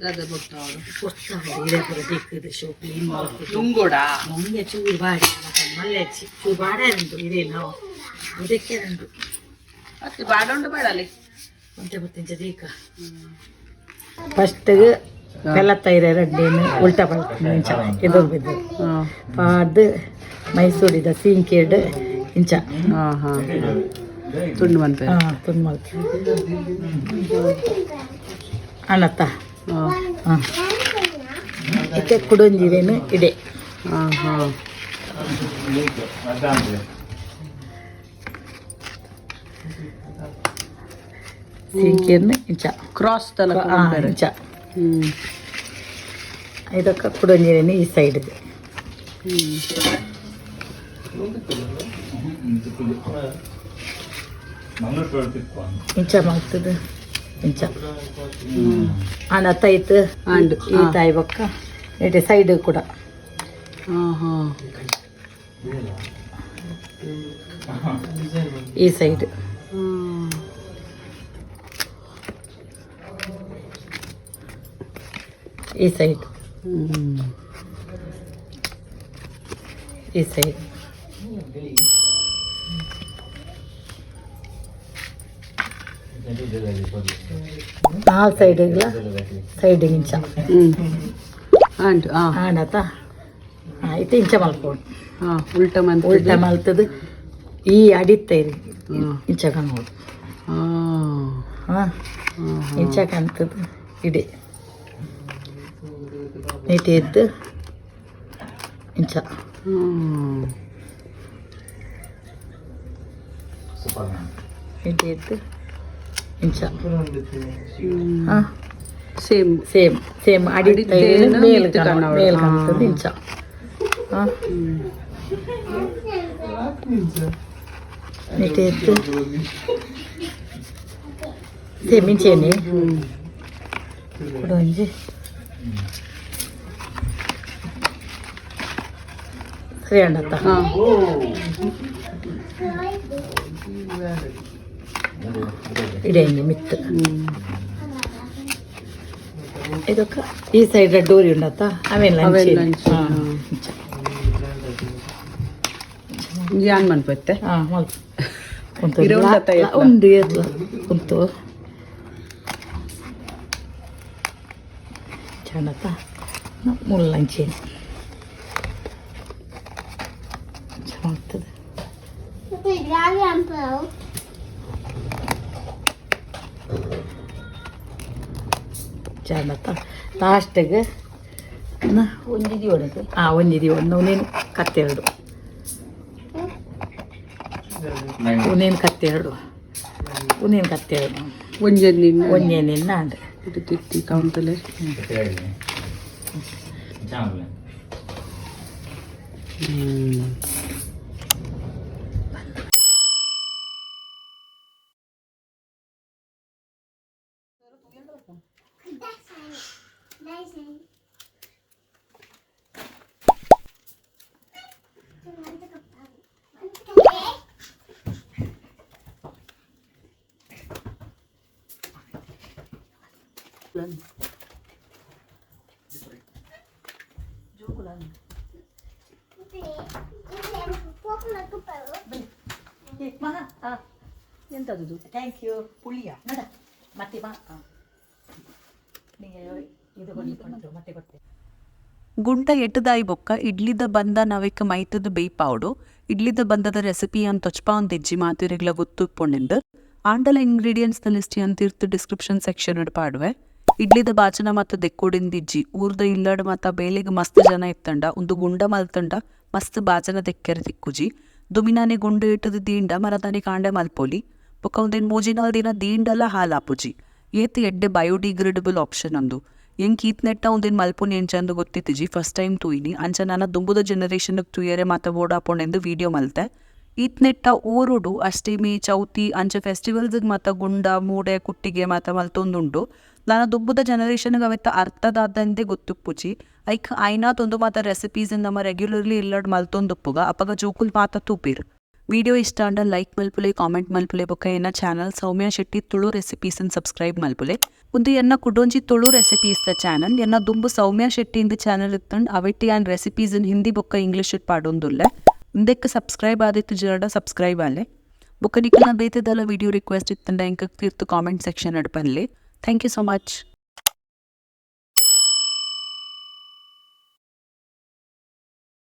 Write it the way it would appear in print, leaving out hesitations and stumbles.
ದಾದ ಬೊಟ್ಟಾವಡು? ಇಡೆ ಪೂರ ದಿಕ್ಕದು show clean ಮಲ್ಪುದು. ನುಂಗೋಡಾ? ನೊಂಗೆ ಚೂರು ಬಾಡಿ ಮಲ್ಲೆಚ್ಚಿ ಚೂರು ಬಾಡೆ ಉಂಟು ಇದೇನು ಇದಕ್ಕೆ ಉಂಟು. ಅತ್ತೆ ಬಾಡೊಂಡು ಬಾಡಲಿ. ಒಂತೆ ಬತ್ತಿಂಚ ದೀಕ ಫಸ್ಟ್ ಪೆಲತ್ತೈರೆ ರಡ್ಡೇನು ಉಲ್ಟಾ ಪಲ್ಟ ಇಂಚ ಎದುರು ಬಿದ್ದು ಪಾಡ್ದು ಮೈಸೂರಿದ ಸೀಂಕೇಡ್ ಇಂಚ. ಹಾ ಹಾ ತುಂಡು ಮನ್ಪೆ. ಹಾಂ, ತುಂಡು ಮಲ್ತು ಅಣತ್ತ. ಹಾಂ, ಇತ್ತೆ ಕುಡೊಂಜಿರೇನು ಇಡೆ. ಹಾ ಹಾ ಸೀಂಕೇರ್ನು ಇಂಚ. ಕ್ರಾಸ್ ತಲ. ಇಂಚ. ಇದಕ್ಕೆ ಕುಡೊಂಜಿರೇನು ಈ ಸೈಡ್. ಇಂಚ ಮಾಡ್ತದೆ ಇಂಚ ಅಣತ್ತ ಇತ್ತು. ಅಂಡ್ ಈ ತಾಯಿ ಬೊಕ್ಕ ಇಡೆ ಸೈಡ್ ಕೂಡ. ಹಾ ಹಾ ಈ ಸೈಡ್. ಈ ಸೈಡ್. ಈ ಸೈಡ್. ನಾಲ್ ಸೈಡ್ಗಳ ಸೈಡ್ ಇಂಚ. ಅಂಡ್ ಹಾ. ಆಣತ ಇತ್ತೆ ಇಂಚ ಮಲ್ಪೊಡು. ಹಾ, ಉಲ್ಟ ಮನ್ಪು. ಉಲ್ಟ ಮಲ್ತದು ಈ ಅಡಿತ್ತ ಇಂಚ ಕಾಣೋದು. ಹಾ, ಇಂಚ ಕಾಣ್ತದೆ. ಇಡೆ ನೀಟಿ ಎದ್ದು ಇಂಚ. ನೀಟಿ ಎದ್ದು ಇಂಚ. ಹಾ. Same. Same same ಅಡಿತ್ತ. ಅಡಿತ್ತೇನು ಮೇಲ್ ಮಿತ್ತು ಕಾಣೋದು. ಮೇಲ್ ಕಾಣ್ತದೆ ಇಂಚ. ಹಾ, ನೀಟಿ ಎದ್ದು ಸೇಮ್ ಇಂಚೇನೆ ಕುಡೊಂಜಿ ಸರಿ ಅಣ್ಣತ್ತ. ಇಡೆ ಹಿಂಗೆ ಮಿತ್ತು. ಇದಕ್ಕ ಈ ಸೈಡ್ ಡೋರಿ ಉಂಡತ್ತ ಆಮೇಲೆ. ಅವೆಲ್ಲ ಅಂಚೆ, ಹಾ. ಯಾನ್ ಮನ್ಪತ್ತೆ. ಹಾಂ, ಮಲ್ಪ ಉಂಟು. ಇರೆ ಉಂಡತ್ತ ಎತ್ಲ? ಉಂಡು, ಎತ್ಲ ಉಂಟು. ಚಂಡತ್ತ ಮುಲ್ಲಂಚೇನು ಚೆನ್ನಾಗ್ತದೆ. ಚಂಡತ್ತ ಲಾಸ್ಟಿಗೆ ಒಂಜಿ ಒಡಕು. ಹಾಂ, ಒಂಜಿದಿ ಒಂದು ಉನೇನು ಕತ್ತೆರಡು, ಉನೇನು ಕತ್ತೆರಡು, ಉನೇನು ಕತ್ತೆರಡು. ಒಂಜಿ ನಿನ್ನ. ಒಂಜೆ ನಿನ್ನ ಅಂಡ್. ತಿತ್ತಿ ಕೌಂತಲೆ. ಎಂತದು? Thank you ಪುಳಿಯ ನಡ ಮತ್ತೆ ಬಾ. ನಿಮಗೆ ಇದು ಕೊಡ್ಲಿಕ್ಕೆ ಮತ್ತೆ ಕೊಡ್ತೇನೆ. ಗುಂಡ ಎಟ್ಟುದಾಯಿ ಬೊಕ್ಕ ಇಡ್ಲಿದ ಬಂದ ನವೆಕ್ ಮೈತುದು ಬೇಯ್ಪಾವೊಡು. ಇಡ್ಲಿದ ಬಂದದ ರೆಸಿಪಿ ಯಾನ್ ತೊಚ್ಪಾವೊಂದಿಜ್ಜಿ, ಮಾತೆರೆಗ್ಲ ಗೊತ್ತು ಇಪ್ಪೊಂಡೆಂದ್. ಆಂಡಲ ಇಂಗ್ರೀಡಿಯೆಂಟ್ಸ್ ದ ಲಿಸ್ಟ್ ಯಾನ್ ತಿರ್ತ್ ಡಿಸ್ಕ್ರಿಪ್ಷನ್ ಸೆಕ್ಷನ್ ಡ್ ಪಾಡುವೆ. ಇಡ್ಲಿದ ಬಾಚನ ಮಾತ ದೆಕ್ಕೊಡಿಂದಿಜ್ಜಿ. ಊರ್ದ ಇಲ್ಲಡ್ ಮಾತ ಬೇಲೆಗ್ ಮಸ್ತ್ ಜನ ಇತ್ತಂಡ ಉಂದು ಗುಂಡ ಮಲ್ತಂಡ ಮಸ್ತ್ ಬಾಚನ ದೆಕ್ಕೆರೆ ತಿಕ್ಕುಜಿ. ದುಮಿನಾನಿ ಗುಂಡು ಇಟ್ಟುದು ದೀಂಡ ಮರದಾನಿ ಕಾಂಡೆ ಮಲ್ಪೊಲಿ. ಬೊಕ್ಕ ಉಂದೆನ್ ಮೂಜಿನಾಲ್ ದಿನ ದೀಂಡಲ ಹಾಲಾಪುಜಿ. ಏತ್ ಎಡ್ಡೆ ಬಯೋಡಿಗ್ರೇಡಬಲ್ ಆಪ್ಷನ್ ಉಂದು. ಎಂಕ್ ಈತ್ನೆಟ್ಟ ಉಂದೆನ್ ಮಲ್ಪುನಿ ಎಂಚಂದ್ ಗೊತ್ತಿತ್ತಿಜಿ, ಫಸ್ಟ್ ಟೈಮ್ ತೂಯಿನಿ. ಅಂಚ ನನ ದುಂಬುದ ಜನರೇಷನ್ ತೂಯೆರೆ ಮಾತ ಬೋಡಾಪುಂಡೆಂದು ವೀಡಿಯೋ ಮಲ್ತೆ. ಈತ್ನೆಟ್ಟ ಊರುಡು ಅಷ್ಟೆಮಿ, ಚೌತಿ ಅಂಚ ಫೆಸ್ಟಿವಲ್ಸ್ ಮಾತ ಗುಂಡ ಮೂಡೆ ಕುಟ್ಟಿಗೆ ಮಾತ ಮಲ್ತೊಂದುಂಡು. ನನ ದುಂಬುದ ಜನರೇಷನ್ ಅವೆತ್ತ ಅರ್ಥ ದಾದಂದೆ ಗೊತ್ತಿಪ್ಪುಜಿ. ಐಕ್ ಆಯ್ನಾತ್ ಉಂದು ಮಾತ ರೆಸಿಪೀಸ್ ನಮ ರೆಗ್ಯುಲರ್ಲಿ ಇಲ್ಲಡ್ ಮಲ್ತೊಂದುಪ್ಪುಗ, ಅಪಗ ಜೋಕುಲು ಮಾತ ತೂಪೆರ್. ವಿಡಿಯೋ ಇಷ್ಟ ಆಂಡ ಲೈಕ್ ಮಲ್ಪುಲೆ, ಕಾಮೆಂಟ್ ಮಲ್ಪುಲೆ ಬೊಕ್ಕ ಎನ್ನ ಚಾನಲ್ ಸೌಮ್ಯ ಶೆಟ್ಟಿ ತುಳು ರೆಸಿಪೀಸ್ ಸಬ್ಸ್ಕ್ರೈಬ್ ಮಲ್ಪುಲೆ. ಉಂದು ಎನ್ನ ಕುಡೊಂಜಿ ತುಳು ರೆಸಿಪೀಸ್ ದ ಚಾನಲ್. ಎನ್ನ ದುಂಬು ಸೌಮ್ಯ ಶೆಟ್ಟಿ ಇಂದ್ ಚಾನಲ್ ಇತ್ತಂಡ್. ಅವೆಟ್ಟಿ ಯಾನ್ ರೆಸಿಪೀಸ್ ಹಿಂದಿ ಬೊಕ್ಕ ಇಂಗ್ಲಿಷ್ ಪಾಡೊಂದುಲ್ಲೆ. ಉಂದೆಕ್ ಸಬ್ಸ್ಕ್ರೈಬ್ ಆದಿತ್ತು ಜರಡ ಸಬ್ಸ್ಕ್ರೈಬ್ ಆಲೆ. ಬೊಕ್ಕ ನಿಕಲ್ನ ಬೇತೆದಲ ವಿಡಿಯೋ ರಿಕ್ವೆಸ್ಟ್ ಇತ್ತಂಡ ಎಂಕ್ ತಿರ್ತು ಕಾಮೆಂಟ್ ಸೆಕ್ಷನ್ ಅಡ್ ಪನ್ಲೆ. Thank you so much.